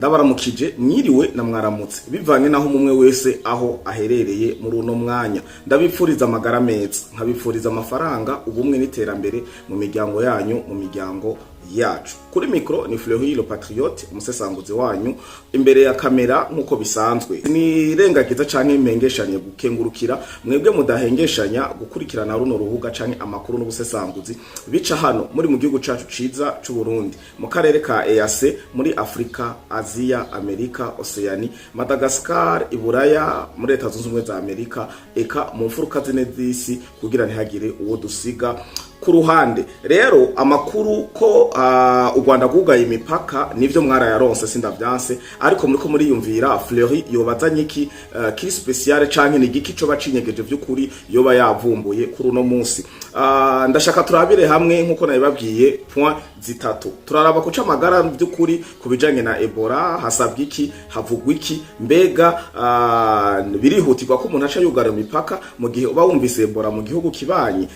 Ndabaramukije, mwiriwe na mwaramutse, bivanye naho umwe wese aho aherereye muri uno mwanya. Ndabipfuriza amagara meza, nkabipfuriza amafaranga, ubumwe n'iterambere mu miryango yanyu, mu miryango yacu. Kuri micro ni Fleury le Patriote, umusesanguzi wanyu imbere ya kamera nk'uko bisanzwe. Nirengagiza canke mpengeshanye gukengurukira mwebwe mudahengeshanya gukurikirana runo rubuga canke amakuru n'ubusesanguzi bica hano muri mu gihugu cacu ciza c'u Burundi, mu karere ka EAC, muri Afrika, Aziya, Amerika, Oceania, Madagascar, Iburaya, muri Leta Zunze Ubumwe za Amerika, eka mu mfuruka zine z'isi, kugira ntihagire uwo dusiga ku ruhande. Rero amakuru ko u Rwanda rwugaye imipaka, nivyo mwarayaronse, sindavyanse, ariko muriko muriyumvira: Fleury yobazanye iki kiri spécial, canke ni igiki co bacinyegeje vy'ukuri yoba yavumbuye kuri uno munsi? Ndashaka turabire hamwe, nkuko nabibabwiye, point zitatu. Turaraba kuca amagara vy'ukuri ku bijanye na Ebola: hasabwa iki, havugwa iki, mbega birihutirwa ko umuntu aca yugara imipaka mu gihe uba wumvise Ebola mu gihugu kibanyi?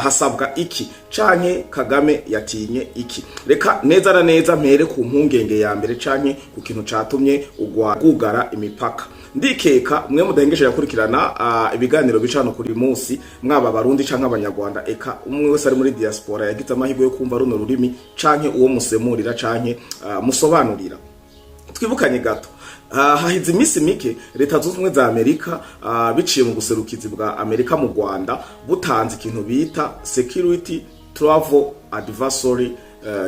Hasabwa iki, canke Kagame yatinye iki? Reka neza na neza mpere ku mpungenge ya mbere, canke ku kintu catumye ugwa imipaka. Ndikeka mwe mudahengesha yakurikirana ibiganiro bica hano kuri munsi, mwaba Abarundi canke Abanyarwanda, eka umwe wese ari muri diaspora yagize amahirwe yo kumva runo rurimi, canke uwo musemurira canke musobanurira. Twibukanye gato, hahize iminsi mike Leta Zunze Ubumwe za Amerika, biciye mu buserukizi bwa Amerika mu Rwanda, butanze ikintu bita security travel advisory.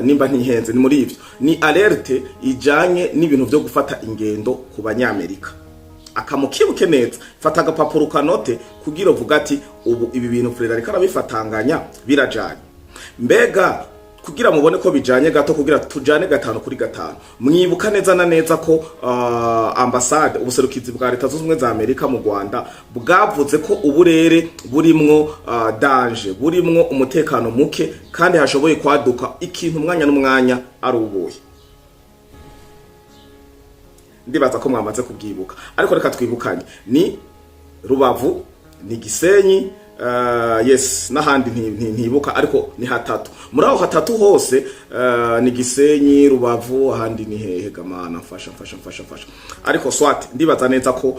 Nimba ntihenze, ni muri ivyo, ni alerte ijanye n'ibintu vyo gufata ingendo ku Banyamerika. Akamukibuke neza, fata agapapuro kanote kugira uvuga ati: "Ubu ibi bintu Freda ariko arabifatanganya, birajanye." Mbega kugira mubone ko bijanye gato, kugira tujane gatanu kuri gatanu, mwibuka neza na neza ko ambasade, ubuserukizi bwa Leta Zunze Ubumwe za Amerika mu Rwanda, bwavuze ko uburere burimwo danger, burimwo umutekano muke, kandi hashoboye kwaduka ikintu umwanya n'umwanya ari ubuye? Ndibaza ko mwamaze kubwibuka, ariko reka twibukanye: ni Rubavu, ni Gisenyi, yes, n'ahandi ntibuka, ariko ni hatatu. Muri aho hatatu hose, ni Gisenyi, Rubavu, ahandi ni hehe gamana? Mfasha, mfasha, mfasha, mfasha. Ariko soit, ndibaza neza ko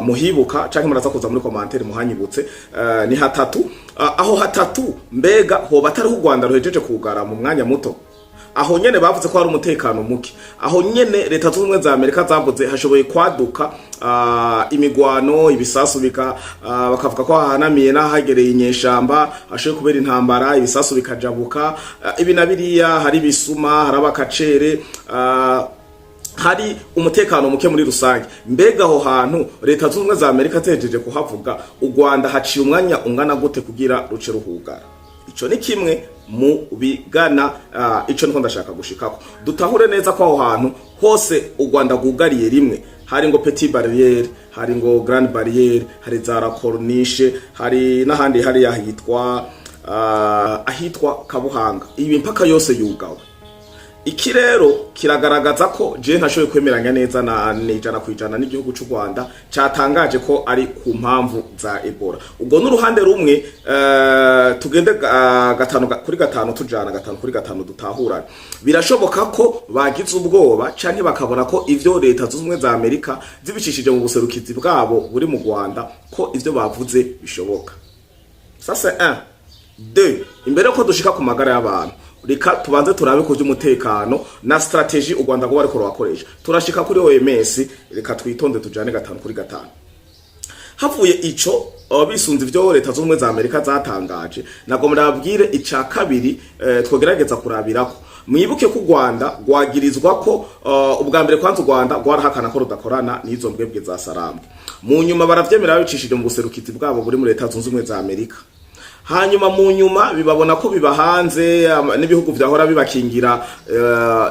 muhibuka, canke muraza kuza muri commentaire muhanyibutse. Ni hatatu. Aho hatatu, mbega hoba atariho u Rwanda ruhejeje kugara mu mwanya muto? Aho nyene bavuze ko hari umutekano muke, aho nyene Leta Zunze Ubumwe za Amerika zavuze hashoboye kwaduka imigwano, ibisasu bika, bakavuga ko hahanamiye n'ahagereye inyeshamba, hashoboye kubera intambara, ibisasu bikajabuka, ibi na biriya, hari ibisuma, hari abakacere, hari umutekano muke muri rusange. Mbega aho hantu Leta Zunze Ubumwe za Amerika zihejeje kuhavuga, u Rwanda haciye umwanya ungana gute kugira ruce ruhugara? Ico ni kimwe mu bigana ico niko ndashaka gushikako. Dutahure neza ko aho hantu hose u Rwanda rwugariye rimwe, hari ngo Petite Barrière, hari ngo Grande Barrière, hari za La Corniche, hari n'ahandi hari ahitwa ahitwa Kabuhanga. Iyi mipaka yose yugawe. Iki rero kiragaragaza ko je ntashoboye kwemeranya neza na 100% n'igihugu cy'u Rwanda cyatangaje ko ari ku mpamvu za Ebola. Ubwo n'uruhande rumwe. Tugende gatanu kuri gatanu, tujana gatanu kuri gatanu, dutahurane. Birashoboka ko bagize ubwoba, canke bakabona ko ivyo Leta Zunze Ubumwe za Amerika zibicishije mu buserukizi bwabo buri mu Rwanda, ko ivyo bavuze bishoboka. Ça, c'est un deux. Imbere ko dushika ku magara y'abantu, reka tubanze turabe ku by'umutekano na stratégie u Rwanda rwo bariko rurakoresha. Turashika kuri OMS. Reka twitonde, tujane gatanu kuri gatanu. Havuye ico, bisunze ivyo Leta Zunze Ubumwe za Amerika zatangaje, nagomba ndababwire ica kabiri twogerageza kurabirako. Mwibuke ko u Rwanda rwagirizwa ko ubwa mbere kwanza u Rwanda rwarahakana ko rudakorana n'izo mbwebwe za Sarambwe. Mu nyuma baravyemera babicishije mu buserukizi bwabo buri muri Leta Zunze Ubumwe za Amerika. Hanyuma mu nyuma bibabona ko biba hanze, n'ibihugu vyahora bibakingira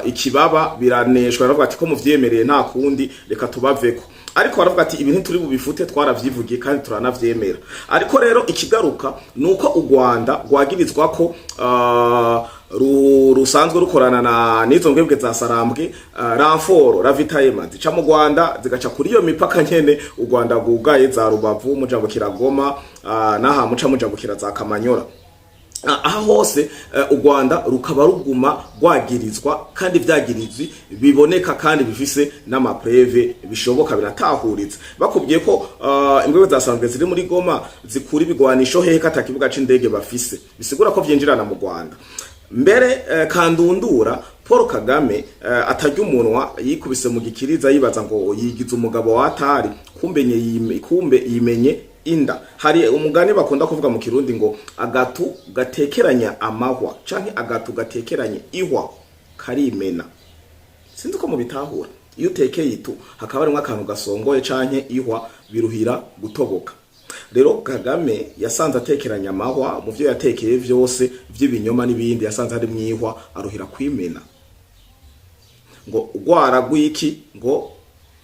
ikibaba biraneshwa, baravuga ati: "Ko muvyemereye, nta kundi, reka tubaveko." Ariko baravuga ati: "Ibintu turi bubifute, twaravyivugiye kandi turanavyemera." Ariko rero ikigaruka nuko u Rwanda rwagirizwa ko rusanzwe rukorana na n'izo mbwebwe za Sarambwe, renfort, ravitaillement zica mu Rwanda, zigaca kuri iyo mipaka nyene u Rwanda rwugaye, za Rubavu mujabukira Goma, n'aha muca mujabukira za Kamanyora. Aha hose u Rwanda rukaba ruguma rwagirizwa, kandi vyagirizwi biboneka kandi bifise n'ama preuves, bishoboka, biratahuritse. Bakubwiye ko imbwebwe zasanzwe ziri muri Goma zikura ibigwanisho hehe, ata kibuga c'indege bafise? Bisigura ko vyinjirana mu Rwanda. Mbere kandundura Paul Kagame atarya umunwa, yikubise mu gikiriza, yibaza ngo yigize umugabo wa atari, kumbe kumbe yimenye inda. Hari umugani bakunda kuvuga mu Kirundi ngo agatu gatekeranya amahwa canke agatu gatekeranye ihwa karimena. Sinzi ko mubitahura. Iyo utekeye itu hakaba harimwo akantu gasongoye canke ihwa, biruhira gutoboka. Rero Kagame yasanze atekeranya amahwa mu vyo yatekeye vyose vy'ibinyoma n'ibindi, yasanze harimwo ihwa, aruhira kwimena. Ngo urwara rw'iki ngo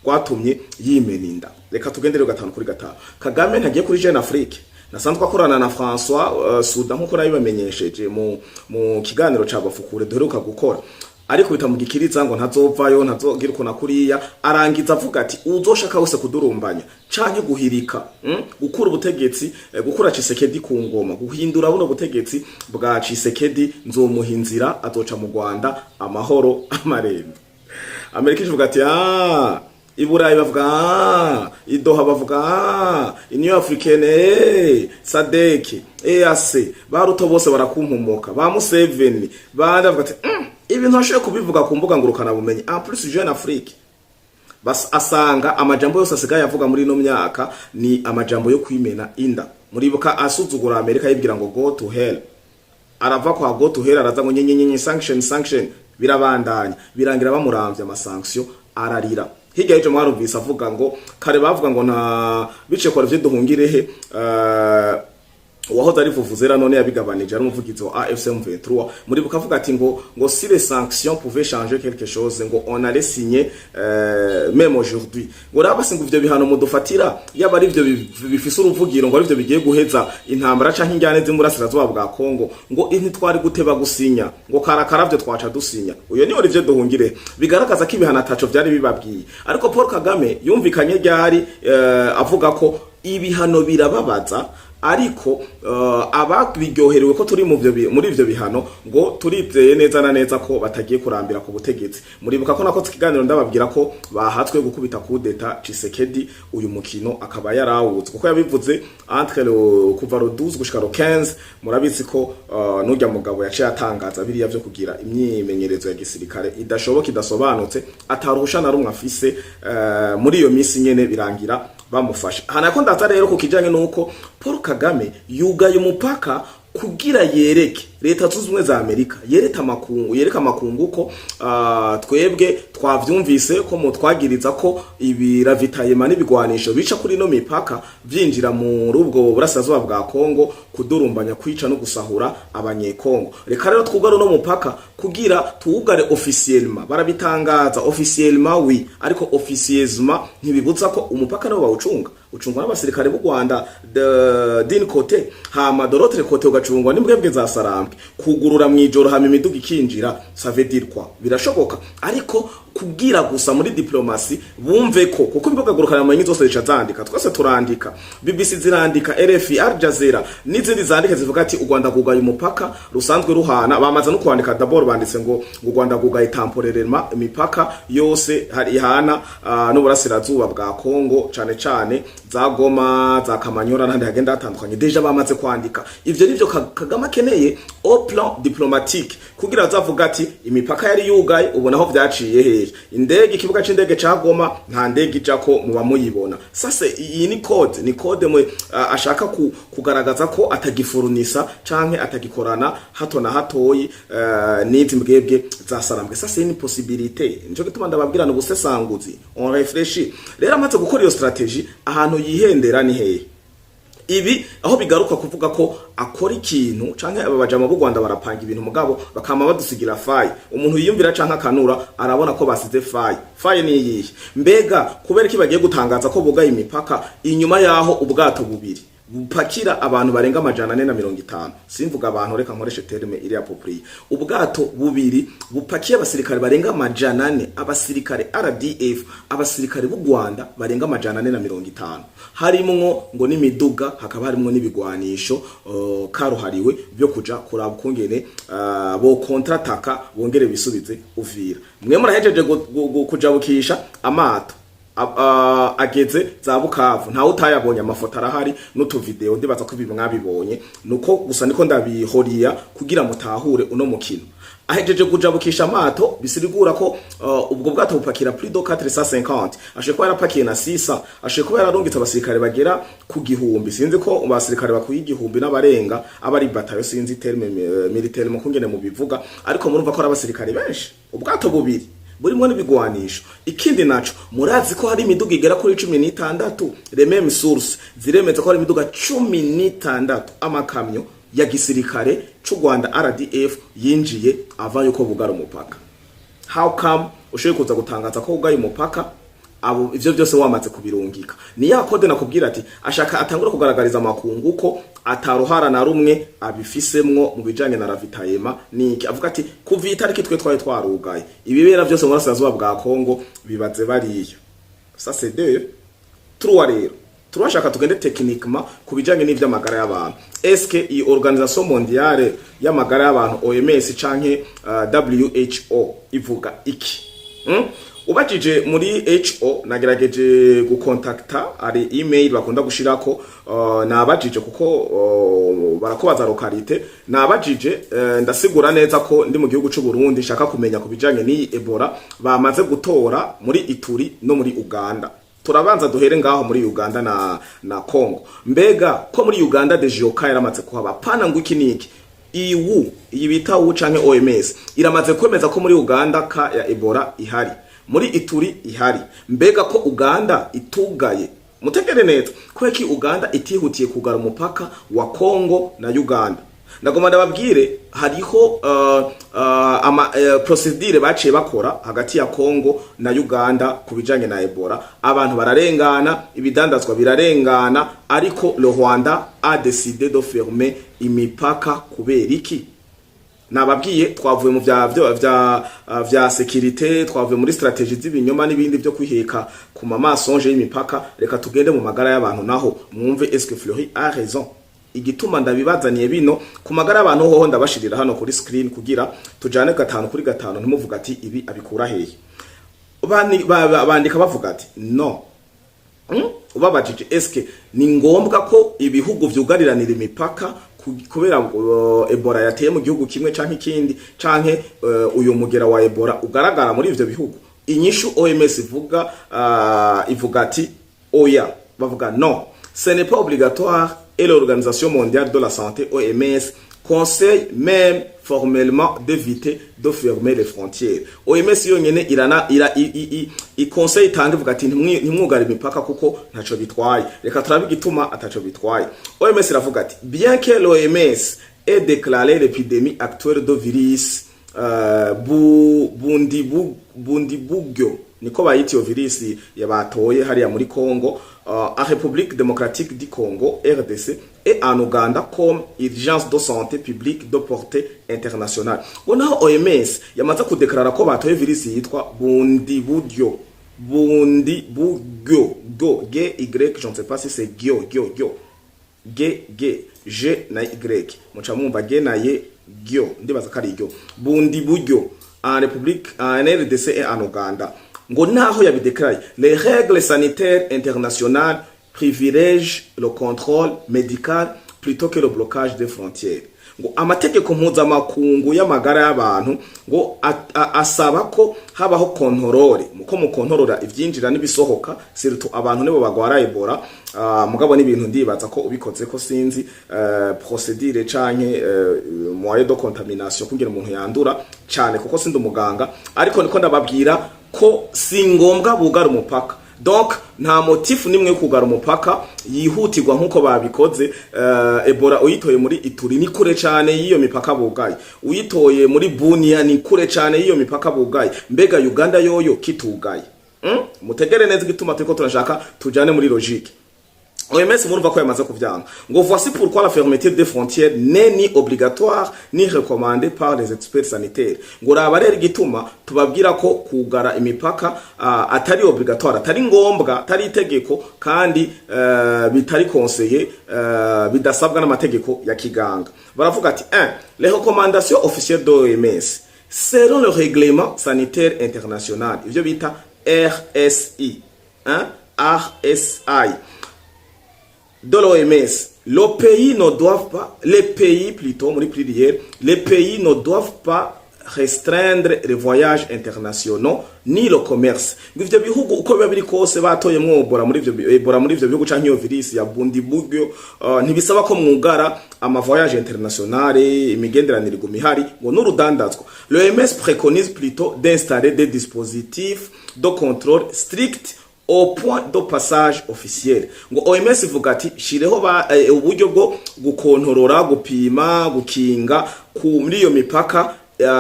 rwatumye yimena inda? Reka tugendere 5 kuri 5. Kagame ntagiye kuri Jeune Afrique, nasanzwe akorana na François Soudan, nkuko nabibamenyesheje mu kiganiro ca Bafukure duheruka gukora. Ariko bita mu gikiriza ngo ntazovayo, ntazogira uko nakuriya. Arangiza avuga ati uzoshaka wese kudurumbanya canke guhirika, gukura ubutegetsi, gukura Tshisekedi ku ngoma, guhindura buno butegetsi bwa Tshisekedi, nzomuha inzira, azoca mu Rwanda amahoro amarembe. Amerika ivuga ati ah, Iburayi bavuga ah, Idoha bavuga ah, Union Africaine, SADC, EAC, baruto bose barakumpumuka, ba Museveni bandi bavuga ati ibintu ashoboye kubivuga ku mbuga ngurukana bumenyi, en plus Jeune Afrique. Bas asanga amajambo yose asigaye avuga muri ino myaka ni amajambo yo kwimena inda. Muribuka asuzugura Amerika, yibwira ngo "Go to hell." Arava kwa "go to hell", araza ngo nyenyenyenye, sanction, sanction, birabandanya, birangira bamuramvye ama sanction, ararira. Hirya y'ejo mwarumvise avuga ngo kare bavuga ngo nta bice kwa ivyo duhungirehe. Uwahoze ari vuvuzera none yabigabanije, ari umuvugizi wa AFC M23, muri bukavuga ati ngo si les sanctions pouvaient changer quelque chose, ngo on allait signer même aujourd'hui. Ngo raba ngo ivyo bihano mudufatira, yaba ari ivyo bifise uruvugiro, ngo ari ivyo bigiye guheza intambara canke injyane z'imburasirazuba bwa Kongo, ngo ntitwari guteba gusinya, ngo karakaravyo twaca dusinya. Uyo ni Olivier Duhungire, bigaragaza ko ibihano ataco vyari bibabwiye. Ariko Paul Kagame yumvikanye ryari avuga ko ibihano birababaza, ariko ababiryoherewe ko turi mu muri ivyo bihano, ngo turizeye neza na neza ko batagiye kurambira ku butegetsi. Muribuka ko nakoze ikiganiro ndababwira ko bahatswe gukubita coup d'état Tshisekedi, uyu mukino akaba yarawutse, kuko yabivuze entre le kuva le 12 gushika le 15. Murabizi ko nurya mugabo yaciye atangaza biriya vyo kugira imyimenyerezo ya gisirikare idashoboka, idasobanutse, ataruhusha na rumwe afise. Muri iyo misi nyene birangira bamufashe. Hanako ndaza rero ku kijanye nuko Paul Kagame yugaye umupaka kugira yereke Leta Zunze Ubumwe za Amerika, yereka amakungu, yereka amakungu ko twebwe twavyumvise ko mutwagiriza ko ibi ravitaillement n'ibigwanisho bica kuri no mipaka vyinjira muri ubwo burasirazuba bwa Kongo kudurumbanya, kwica no gusahura Abanyekongo. Reka rero twugare no mupaka kugira tuwugare officiellement. Barabitangaza officiellement, oui, ariko officieusement ntibibuza ko umupaka nabo bawucunga, ucungwa n'abasirikare b'u Rwanda d'un côté, hama de l'autre côté ugacungwa n'imbwebwe za Sarambwe. Kugurura mwijoro hama imiduga ikinjira, ça veut dire quoi? Birashoboka, ariko kugira gusa muri diplomatie bumve ko, kuko imbuga ngurukana zose zica zandika, twese turandika, BBC zirandika, RFI, Al Jazeera n'izindi zandika, zivuga ati u Rwanda rwugaye umupaka rusanzwe ruhana. Bamaze no kwandika, d'abord banditse ngo u Rwanda rwugaye temporairement imipaka yose hari ihana n'uburasirazuba bwa Kongo, cane cane za Goma, za Kamanyora n'ahandi hagenda hatandukanye. Déjà bamaze kwandika ivyo. Nivyo Kagame akeneye au plan diplomatique, kugira azavuga ati imipaka yari yugaye, ubona aho vyaciye hehe? Indege, ikibuga c'indege ca Goma nta ndege ijako, muba muyibona. Sase iyi ni code, ni code mwe ashaka kugaragaza ko atagifurunisa canke atagikorana hato na hatoyi n'izi mbwebwe za Sarambwe. Sase ni possibilité, nico gituma ndababwira ubusesanguzi, on réfléchit. Rero amaze gukora iyo stratégie, ahantu yihendera ni hehe? Ibi aho bigaruka kuvuga ko akora ikintu canke aba bajama b'u Rwanda barapanga ibintu, mugabo bakama badusigira faille. Umuntu yiyumvira canke akanura arabona ko basize faille. Faille ni iyihe? Mbega kubera iki bagiye gutangaza ko bugaye imipaka inyuma yaho ubwato bubiri Bupakira abantu barenga 450. Simvuga abantu, reka nkoreshe terme iri approprié. Ubwato bubiri bupakiye abasirikare barenga 400, abasirikare RDF, abasirikare b'u Rwanda barenga 450, harimwo ngo n'imiduga, hakaba harimwo n'ibigwanisho karuhariwe byo kuja kuraba ukungene bo contre-attaquer, bongere bisubize Uvira. Mwe murahejeje kujabukisha amato ageze za Bukavu, ntawe utayabonye, amafoto arahari n'utuvideo, ndibaza ko ibi mwabibonye. Nuko gusa niko ndabihoriya kugira mutahure uno mukino. Ahejeje kujabukisha amato, bisigura ko ubwo bwato bupakira plus de 450, ashoboye kuba yarapakiye na 600, ashoboye kuba yararungitse abasirikare bagera ku 1000. Sinzi ko abasirikare bakuye 1000 n'abarenga aba ari batayo, sinzi terme militaire mu kungene mu bivuga, ariko murumva ko ari abasirikare benshi, ubwato bubiri burimo n'ibigwanisho. Ikindi naco, murazi ko hari imiduga igera kuri 16. Les mêmes sources ziremeza ko hari imiduga 16, amakamyo ya gisirikare c'u Rwanda RDF yinjiye ava yuko bugara umupaka. How come ushoboye kuza gutangaza ko ugaye umupaka, abo ivyo byose wamaze kubirungika? Ni ya code nakubwira ati ashaka atangura kugaragariza amakungu ko ataruhara na rumwe abifisemwo mu bijanye na ravitaillement. Niki avuga ati kuva itariki twe twari twarugaye, ibibera byose mu burasirazuba bwa Kongo bibaze bariya. Ça, c'est deux, trois. Rero turashaka tugende techniquement ku bijanye n'ivy'amagara y'abantu. Est-ce que iyi Organisation mondiale y'amagara y'abantu, OMS canke WHO, ivuga iki? Ubajije muri WHO, nagerageje gukontakta, ari email bakunda gushirako, nabajije kuko barakubaza localité. Nabajije, ndasigura neza ko ndi mu gihugu c'u Burundi, nshaka kumenya ku bijanye n'iyi Ebola bamaze gutora muri Ituri no muri Uganda. Turabanza duhere ngaho muri Uganda na Congo. Mbega ko muri Uganda déjà cas yaramaze kuhaba, pana ngo iki niki, iwu iyi bita WHO canke OMS iramaze kwemeza ko muri Uganda cas ya Ebola ihari, muri Ituri ihari. Mbega ko Uganda itugaye, mutegere neza, kubera ko Uganda itihutiye kugara umupaka wa Congo na Uganda? Ndagomba ndababwire, hariho ama procédure baciye bakora hagati ya Congo na Uganda ku bijanye na Ebola. Abantu bararengana, ibidandazwa birarengana, ariko le Rwanda a décidé de fermer imipaka. Kubera iki? Nababwiye, twavuye mu vya sécurité, twavuye muri stratégie z'ibinyoma n'ibindi byo kwiheka ku mamasonje y'imipaka. Reka tugende mu magara y'abantu naho mwumve est-ce que Fleury a raison. Igituma ndabibazaniye bino ku magara y'abantu hoho, ndabashirira hano kuri screen kugira tujane gatanu kuri gatanu, ntimuvuga ati ibi abikura hehe. Bandika bavuga ati no. Ubabajije eske ni ngombwa ko ibihugu vyugariranira imipaka kubera Ebola yateye mu gihugu kimwe canke ikindi, canke uyu mugera wa Ebola ugaragara muri ivyo bihugu, inyishu OMS ivuga ati oya. Bavuga: "Non, ce n'est pas obligatoire et l'Organisation mondiale de la santé, OMS, conseille même formellement d'éviter de fermer les frontières." OMS yonyene irana ira i, i, i, i conseil itanga, ivuga ati ntimwugare imipaka kuko ntaco bitwaye. Reka turabe igituma ataco bitwaye. OMS iravuga ati: "Bien que l'OMS ait déclaré l'épidémie actuelle de virus Bundibugyo", niko bayita iyo virisi yabatoye hariya muri Congo, en République démocratique du Congo, RDC, et en Ouganda comme urgence de santé publique de portée internationale. Ngo naho OMS yamaze kudeklarara ko batoye virisi yitwa Bundibugyo, Bundibugyo, go G Y, je ne sais pas si c'est gyo gyo gyo, G G G na Y, muca mwumva G na Y, gyo, ndibaza ko ari gyo, Bundibugyo en République, en RDC et en Ouganda, ngo naho yabidéclaraye, les règles sanitaires internationales privilègent le contrôle médical plutôt que le blocage des frontières. Ngo amategeko mpuzamakungu y'amagara y'abantu ngo asaba ko habaho contrôle, muko mukontorora ivyinjira n'ibisohoka, surtout abantu nibo bagwara Ebola. Mugabo n'ibintu ndibaza ko ubikoze ko sinzi procédure canke moyen de contamination kugira umuntu yandura cyane, kuko sindi umuganga, ariko niko ndababwira ko si ngombwa bugara umupaka. Donc nta motif nimwe yo kugara umupaka yihutirwa nkuko babikoze. Ebola uyitoye muri Ituri ni kure cyane y'iyo mipaka bugaye, uyitoye muri Bunia ni kure cyane y'iyo mipaka bugaye. Mbega Uganda yoyo kitugaye? Mutegere neza igituma turiko turashaka tujane muri logique. OMS murumva ko yamaze kuvyanga. Ngo voici pourquoi la fermeture des frontières n'est ni obligatoire ni recommandée par les experts sanitaires. Ngo raba rero igituma tubabwira ko kugara imipaka atari obligatoire, atari ngombwa, atari itegeko, kandi bitari conseillé, bidasabwa n'amategeko ya kiganga. Baravuga ati: 1, les recommandations officielles de l'OMS selon le règlement sanitaire international, ivyo bita RSI, hein, RSI de l'OMS, le pays ne doivent pas, les pays plutôt, muri pluriel, les pays ne doivent pas restreindre les voyages internationaux ni le commerce. Ngo ivyo bihugu, uko biba biri kose, batoyemwo Ebola muri ivyo, Ebola muri ivyo bihugu canke iyo virus ya Bundibugyo, ntibisaba ko mwugara ama voyage international, imigenderanire iguma ihari, ngo n'urudandazwa. L'OMS préconise plutôt d'installer des dispositifs de contrôle strict au point de passage officiel. Ngo OMS ivuga ati shireho uburyo bwo gukontorora, gupima, gukinga ku muri iyo mipaka,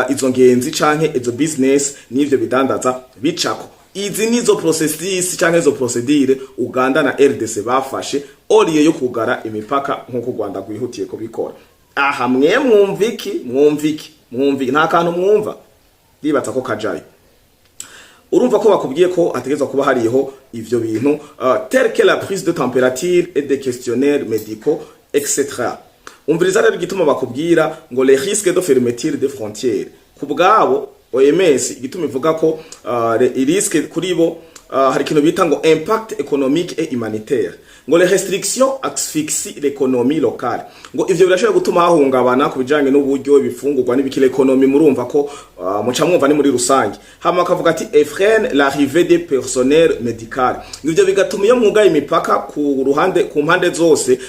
izo ngenzi canke izo business n'ivyo bidandaza bicako. Izi nizo processus canke izo procédure Uganda na RDC bafashe au lieu yo kugara imipaka nkuko u Rwanda rwihutiye kubikora. Aha mwe mwumva iki? Mwumva iki? Mwumva iki? Nta kantu mwumva, ndibaza ko kajayo. Urumva ko bakubwiye ko hategerezwa kuba hariho ivyo bintu, tel que la prise de température et des questionnaires médicaux, etc. Umviriza rero igituma bakubwira ngo les risques de fermeture des frontières. Ku bwabo, OMS igituma ivuga ko les risques kuri bo, hari ikintu bita ngo impact économique et humanitaire. Ngo les restrictions asphyxient l'économie locale. Ngo ivyo birashobora gutuma hahungabana ku bijanye n'uburyo, ibifungurwa n'ibiki, l'économie. Murumva ko muca mwumva ni muri rusange. Hama akavuga ati et freine l'arrivée des personnels médical. Ngo ivyo bigatuma iyo mwugaye imipaka ku ruhande, ku mpande zose,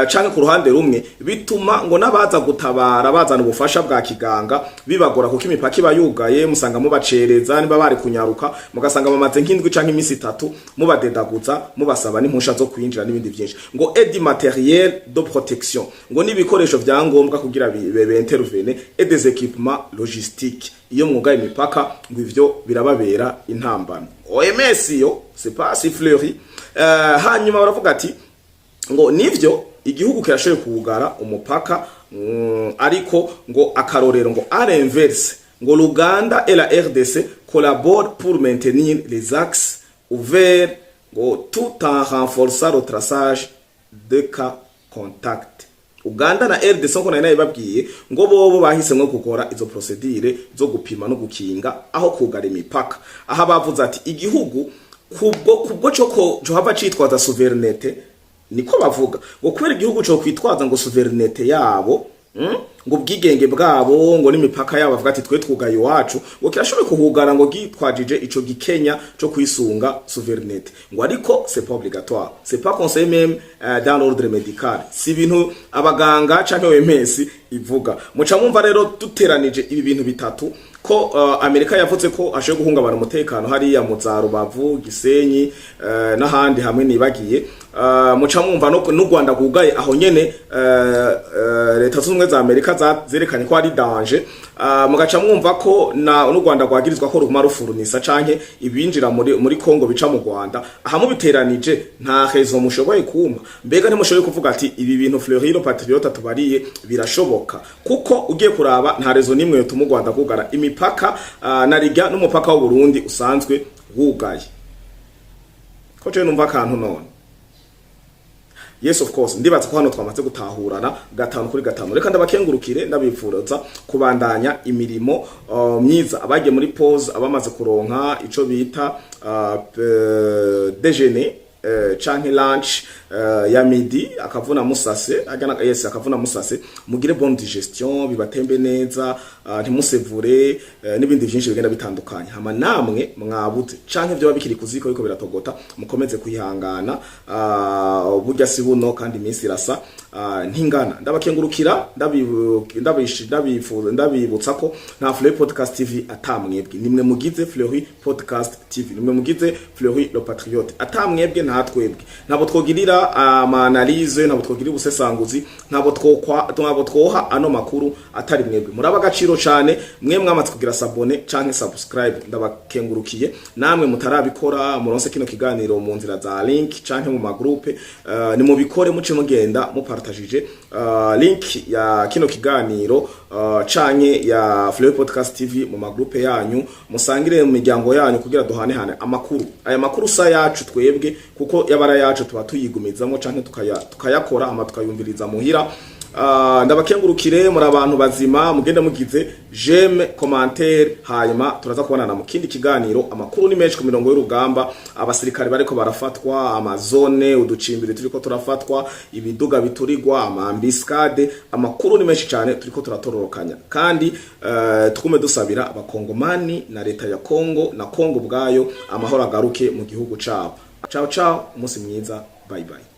canke ku ruhande rumwe, bituma ngo n'abaza gutabara bazana ubufasha bwa kiganga bibagora, kuko imipaka iba yugaye, musanga mubacereza. Niba bari kunyaruka, mugasanga bamaze nk'indwi canke iminsi 3 mubadedaguza, mubasaba n'impusha zo kwinjira n'ibindi byinshi. Ngo et du matériel de protection, ngo n'ibikoresho vya ngombwa kugira intervene, et des équipements logistiques. Iyo mwugaye imipaka, ngo ivyo birababera intambamyi. OMS yo, c'est pas si fleuri. Hanyuma baravuga ati ngo nivyo, igihugu kirashoboye kuwugara umupaka, ariko ngo akarorero, ngo à l'inverse, ngo l'Uganda et la RDC collaborent pour maintenir les axes ouverts, ngo tout en renforçant le traçage de cas contact. Uganda na RDC, nko nari nabibabwiye, ngo bobo bahisemwo gukora izo procédure zo gupima no gukinga aho kugara imipaka. Aha bavuze ati igihugu kubwo cyo ko hava citwaza souveraineté, niko bavuga, ngo kubera igihugu cyo kwitwaza ngo souveraineté yabo, ngo ubwigenge bwabo, ngo n'imipaka yabo, bavuga ati twe twugaye iwacu, ngo kirashoboye kuhugara ngo gitwajije ico gikenya co kwisunga souveraineté. Ngo ariko c'est pas obligatoire, c'est pas conseillé même dans l'ordre médical, si ibintu abaganga canke OMS ivuga. Muca mwumva rero duteranije ibi bintu bitatu, ko Amerika yavuze ko ashoboye guhungabana umutekano hariya mu za Rubavu, Gisenyi, n'ahandi hamwe nibagiye, muca mwumva no n'u Rwanda rwugaye aho nyene, Leta Zunze Ubumwe za Amerika zerekanye ko ari danger, mugaca mwumva ko na n'u Rwanda rwagirizwa ko ruguma rufurunisa canke ibinjira muri Kongo bica mu Rwanda. Aha mubiteranije, nta raison mushoboye kumpa. Mbega ntimushoboye kuvuga ati ibi bintu Fleury le Patriote tubariye birashoboka? Kuko ugiye kuraba, nta raison nimwe yotuma u Rwanda kugara imipaka, na rigya n'umupaka w'u Burundi usanzwe wugaye. Ko je numva akantu none. Yes, of course, ndibaza ko hano twamaze gutahurana gatanu kuri gatanu. Reka ndabakengurukire, ndabipfuza kubandanya imirimo myiza. Abagiye muri pause, abamaze kuronka ico bita déjeuner canke lunch ya midi, akavuna musase agana, yes, akavuna musase, mugire bonne digestion, bibatembe neza, ntimusevure, n'ibindi byinshi bigenda bitandukanye. Hama namwe mwabuze canke byo bikiri kuziko ariko biratogota, mukomeze kwihangana, burya si buno kandi iminsi irasa, ntingana. Ndabakengurukira, ndabifuza, ndabibutsa ko nta Fleury Podcast TV atamwebwe. Nimwe mugize Fleury Podcast TV, nimwe mugize Fleury le Patriote. Atamwebwe nta Nta twebwe ntabwo twogirira ama analyse, ntabwo twogirira ubusesanguzi, ntabwo twokwa, ntabwo twoha ano makuru atari mwebwe. Muraba agaciro cyane mwe mwamaze kugira s'abonner canke subscribe, ndabakengurukiye. Namwe mutarabikora, muronse kino kiganiro mu nzira za link canke mu ma groupe, ni mubikore, muce mugenda mupartagije link ya kino kiganiro canke ya Flow Podcast TV mu ma groupe yanyu, musangire mu miryango yanyu kugira duhanehane amakuru. Aya makuru sa yacu twebwe, kuko yabara yacu tuba tuyigumizamo canke tukayakora ama tukayumviriza muhira. Ndabakengurukire, muri abantu bazima. Mugende mugize j'aime, commentaire, hanyuma turaza kubonana mu kindi kiganiro. Amakuru ni menshi ku mirongo y'urugamba: abasirikare bariko barafatwa, amazone, uducimbiri turiko turafatwa, ibiduga biturigwa, ama embuscade. Amakuru ni menshi cyane turiko turatororokanya, kandi twume dusabira Abakongomani na leta ya Kongo na Kongo ubwayo amahoro agaruke mu gihugu cabo. Ciao ciao, umunsi mwiza, bye bye.